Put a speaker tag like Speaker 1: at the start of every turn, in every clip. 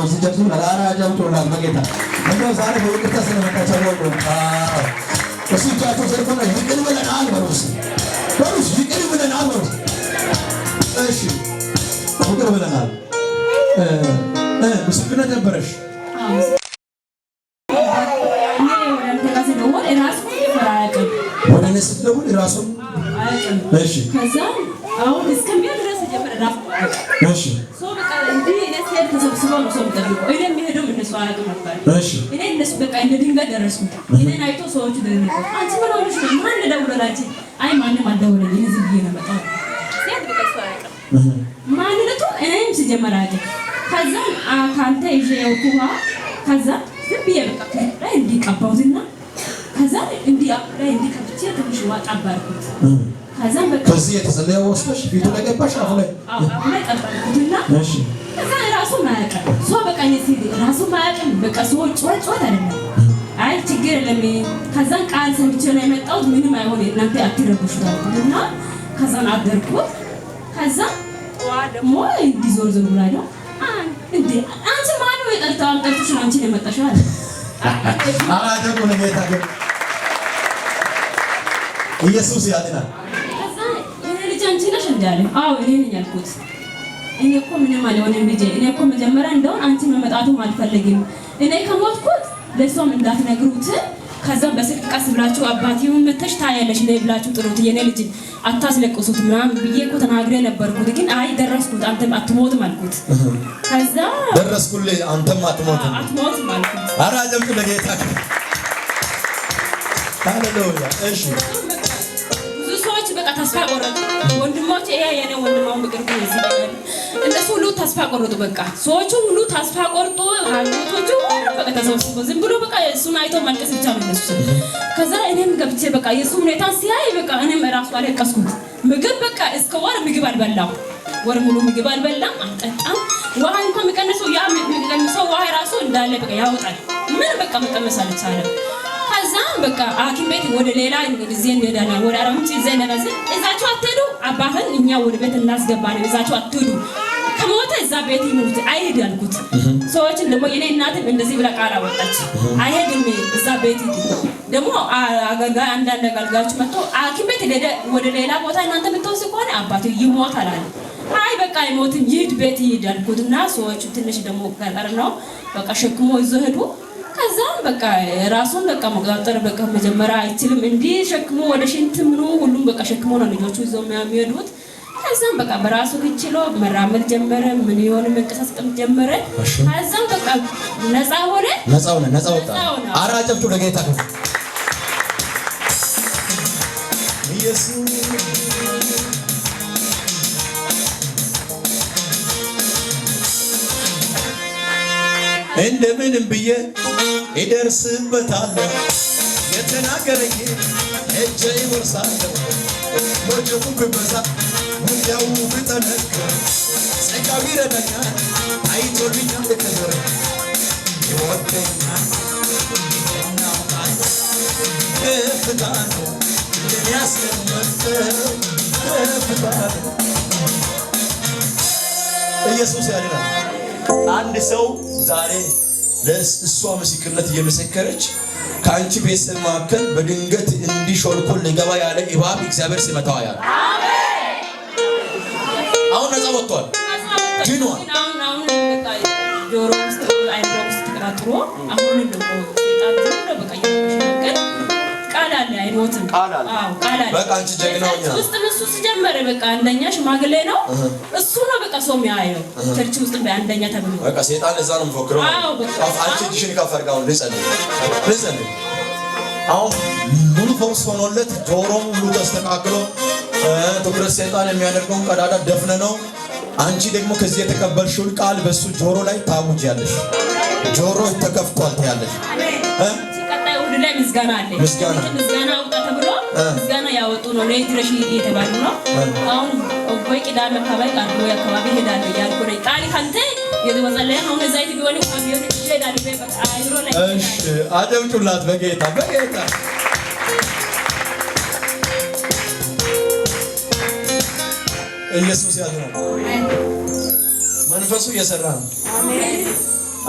Speaker 1: እጃችሁ ኧረ አጨብጭቡላት በጌታ። እንደው ዛሬ በይቅርታ ስለመጣች ነው። አዎ፣ እሱ እጃቸው ዘርጉና ይቅር ብለናል በሉ እስኪ፣ በሉ እስኪ፣ ይቅር ብለናል በሉ። እሺ፣ ይቅር ብለናል። እ እ ምስክርነት ነበረሽ።
Speaker 2: እኔ ወደ አንተ ጋር ስደውል እራሱ አያውቅም።
Speaker 1: ወደ እኔ ስትደውል ራሱ
Speaker 2: አያውቅም። ከዛ አሁን እስከሚሆን ድረስ ጀመረ ራሱ አያውቅም። ሰው በቃ እንዲህ እኔ ስሄድ ተሰብስበው ነው ሰው የሚጠብቀው። እኔ የሚሄደውም እነሱ አያውቅም ነበር። እኔ እነሱ በቃ እንደ ድንገት ደረስኩት። እኔን አይቶ ሰዎቹ ደነገጡ። አንቺ ምን ሆነሽ ነው? ማን ደውሎልሽ? አንቺ አይ ማንም አልደወለልኝም፣ እኔ ዝም ብዬ ነው የመጣሁት። ሲሄድ በቃ እሱ አያውቅም ማንነቱ፣ እኔም ሲጀመር አያውቅም። ከዛ ከአንተ ይዤ የወኩ ውሃ ከዛ ዝም ብዬ በቃ ፊት ላይ እንዲህ ቀባሁትና ከዛ እንዲህ አፉ ላይ እንዲህ ከፍቼ ትንሽ ውሃ ጠብ አልኩት። ከዛም በቃ
Speaker 1: ከዚህ የተጸለየ ወስደሽ ፊቱ ላይ ገባሽ፣ አፉ ላይ?
Speaker 2: አዎ፣ አፉ ላይ ጠብ አልኩትና ከዛ ራሱም አያውቅም። ሰው በቃ እኔ ሲሄድ ራሱም አያውቅም። በቃ ሰው ጩኸት ጩኸት አይደለም። አይ ችግር የለም። ከዛን ቃል ሰምቼ ነው የመጣሁት። ምንም አይሆን፣ እናንተ አትረብሹ አልኩትና ከዛን አደርኩት። ከዛ ጠዋት ደግሞ እንዲህ ዞር ዞር ብላ ነው፣ እንዴ አንቺ ማነው የጠርተው አምጠርቶሽ ነው አንቺ ነው የመጣሽው አለ።
Speaker 1: አራደቁ ለጌታ ግን ኢየሱስ ያድናል።
Speaker 2: ከዛ የኔ ልጅ አንቺ ነሽ እንዴ አለ። አዎ እኔ ነኝ አልኩት። እኔ እኮ ምንም አልሆንም ልጄ። እኔ እኮ መጀመሪያ እንደውን አንቺ መመጣቱም አልፈልግም። እኔ ከሞትኩት ለእሷም እንዳትነግሩት፣ ከዛ በስልክ ቀስ ብላችሁ አባቴውን መተሽ ታያለሽ ነይ ብላችሁ ጥሩት፣ የኔ ልጅ አታስለቅሱት ምናምን ብዬ እኮ ተናግሬ ነበርኩት። ግን አይ ደረስኩት፣ አንተም አትሞትም አልኩት። ከዛ
Speaker 1: ደረስኩልህ፣ አንተም አትሞትም።
Speaker 2: አትሞትም አልኩት።
Speaker 1: ኧረ አጨብጭቡ ለጌታ። ሃሌሉያ። እሺ።
Speaker 2: ብዙ ሰዎች በቃ ተስፋ ቆረጡ። ወንድሞች ይሄ የኔ ወንድማው በቅርቡ እዚህ ላይ ያሉ እነሱ ሁሉ ተስፋ ቆረጡ። በቃ ሰዎቹ ሁሉ ተስፋ ቆርጦ አጎቶቹ ሁሉ በቃ ተሰብስቦ ዝም ብሎ በቃ እሱን አይቶ ማልቀስ ብቻ ነው እነሱ። ከዛ እኔም ገብቼ በቃ የእሱ ሁኔታ ሲያይ በቃ እኔም እራሱ አለቀስኩት። ምግብ በቃ እስከ ወር ምግብ አልበላም። ወር ሙሉ ምግብ አልበላም፣ አልጠጣም። ውሃ እንኳን የሚቀንሰው ያ የሚቀንሰው ውሃ ራሱ እንዳለ በቃ ያወጣል። ምን በቃ መቀመስ አልቻለም። ከዛ በቃ ሐኪም ቤት ወደ ሌላ ጊዜ እንሄዳለን፣ ወደ አርባ ምንጭ ይዘን እንሄዳለን። እዛችሁ አትሄዱ፣ አባትን እኛ ወደ ቤት እናስገባለን። እዛችሁ አትሄዱ፣ ከሞተ እዛ ቤት ይሙት አይሄድ አልኩት። ሰዎችን ደግሞ የኔ እናትም እንደዚህ ብላ ቃል አወጣች፣ አይሄድም እዛ ቤት ሂድ። ደግሞ አገልጋይ አንዳንድ አገልጋዮች መጥቶ ሐኪም ቤት ወደ ሌላ ቦታ እናንተ የምትወስዱ ከሆነ አባቱ ይሞታል አለ። አይ በቃ አይሞትም፣ ይሂድ ቤት ይሂድ አልኩትና ሰዎቹ ትንሽ ደግሞ ገጠር ነው በቃ ሸክሞ ይዞ ሄዱ። ከዛም በቃ ራሱን በቃ መቆጣጠር በቃ መጀመሪያ አይችልም። እንዲህ ሸክሞ ወደ ሽንት ምኑ ሁሉም በቃ ሸክሞ ነው ልጆቹ ይዘው የሚሄዱት። ከዛም በቃ በራሱ ችሎ መራመድ ጀመረ። ምን ይሆን መንቀሳቀስ ጀመረ። ከዛም በቃ ነፃ ሆነ።
Speaker 1: ነፃ ሆነ፣ ነፃ ወጣ።
Speaker 2: ነፃ ሆነ።
Speaker 1: ኧረ አጨብጭቡ ለጌታ። ኢየሱስ እንደምንም ብዬ እደርስበታለሁ፣ የተናገረኝ ሄጄ ይወርሳለሁ። ወጀቡ ቢበዛ ውጊያው ቢጠነክር ጸጋው ይረዳኛል፣ አይቶልኛል ክብር። ይወደኛል እናውቃለሁ፣ ከፍታ ነው የሚያስቀምጠው፣ ከፍታ ነው። ኢየሱስ ያድናል። አንድ ሰው ዛሬ ለእሷ ምስክርነት እየመሰከረች ከአንቺ ቤተሰብ መካከል በድንገት እንዲሾልኮ ሊገባ ያለ እባብ እግዚአብሔር ሲመታው ያለ አሁን ነፃ ወጥቷል፣ ድኗል።
Speaker 2: አሁን አሁን በቃ ጆሮ ውስጥ አይምሮ ውስጥ ተቀጣጥሮ አሁን ደግሞ ሰይጣን ዝም ብሎ በቃ እየረበሸ ነው። ግን ቃል አለ፣ አይሞትም።
Speaker 1: ቃል አለ።
Speaker 2: አዎ ቃል አለ።
Speaker 1: በቃ አንቺ ጀግና ሆኛ።
Speaker 2: church ውስጥ እሱ ሲጀመረ በቃ አንደኛ ሽማግሌ ነው እሱ ነው በቃ ሰው የሚያየው church ውስጥ በአንደኛ ተብሎ።
Speaker 1: በቃ ሰይጣን እዛ ነው የሚፎክረው።
Speaker 2: አዎ በቃ።
Speaker 1: አንቺ እጅሽን ከፍ አድርጋ አሁን ልጸልይ፣ ልጸልይ። አሁን ሙሉ ፈውስ ሆኖለት ጆሮም ሁሉ ተስተካክሎ ትኩረት ሰይጣን የሚያደርገውን ቀዳዳ ደፍነ ነው። አንቺ ደግሞ ከዚህ የተቀበልሽውን ቃል በሱ ጆሮ ላይ ታውጃለሽ። ጆሮ ተከፍቷል ትያለሽ። እ?
Speaker 2: ቀጣይ እሑድ ላይ ምስጋና አለ።
Speaker 1: ምስጋና።
Speaker 2: ምስጋና አውጣ ተብሎ ምስጋና ያወጡ ነው። ነይ ድረሽ እየተባሉ ነው። አሁን ወይ ቅዳሜ አካባቢ ቀርቦ አካባቢ እሄዳለሁ እያልኩ ነኝ። ቃል ካንተ የተወጸለየ አሁን ዘይት ቢሆን እንኳን ቢሆን እሄዳለሁ። በቃ አይሮ ላይ።
Speaker 1: እሺ አጨብጩላት በጌታ በጌታ። ኢየሱስ ያድናል። መንፈሱ እየሰራ ነው።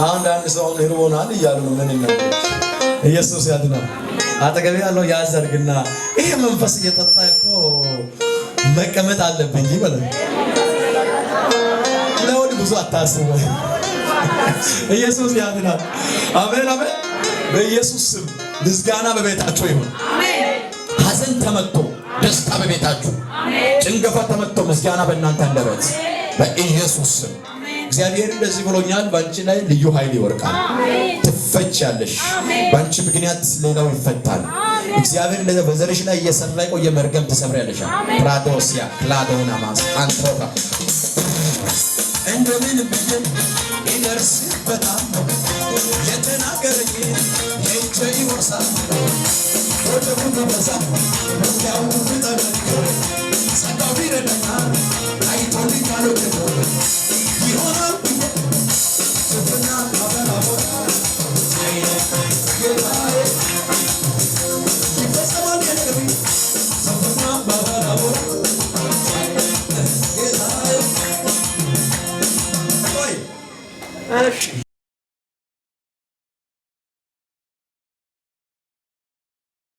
Speaker 1: አንዳንድ ሰው አሁን ይርቦናል እያሉ ነው። ምን ነው ኢየሱስ ያድናል። አጠገቤ ያለው ያዘርግና ይሄ መንፈስ እየጠጣ እኮ መቀመጥ አለብኝ ይበለ። ለወድ ብዙ አታስብ። ኢየሱስ ያድናል። አሜን አሜን። በኢየሱስ ስም ምስጋና በቤታችሁ ይሁን። ሐዘን ተመቶ ደስታ በቤታችሁ፣ ጭንገፋ ተመቶ ምስጋና በእናንተ አንደበት በኢየሱስ ስም። እግዚአብሔር እንደዚህ ብሎኛል። በአንቺ ላይ ልዩ ኃይል ይወርቃል። ትፈቻለሽ። በአንቺ ምክንያት ሌላው ይፈታል። እግዚአብሔር እንደዚህ በዘርሽ ላይ እየሰራ የቆየ መርገም ትሰብሪያለሽ። ፕራዶሲያ ክላዶና ማስ አንቶታ እንደምን ብዬ ይደርስበታል የተናገረኝ ሄጄ ይወርሳል። ወደቡ ቢበዛ ውጊያው ቢጠነክር ጸጋው ቢረዳኛል አይቶልኛል ይሆናል ብዬ ትትና አበላቦ ጌታዬ ይፈጸማል የነገሩ ሰፍና ባበላቦ ጌታዬ ቆይ።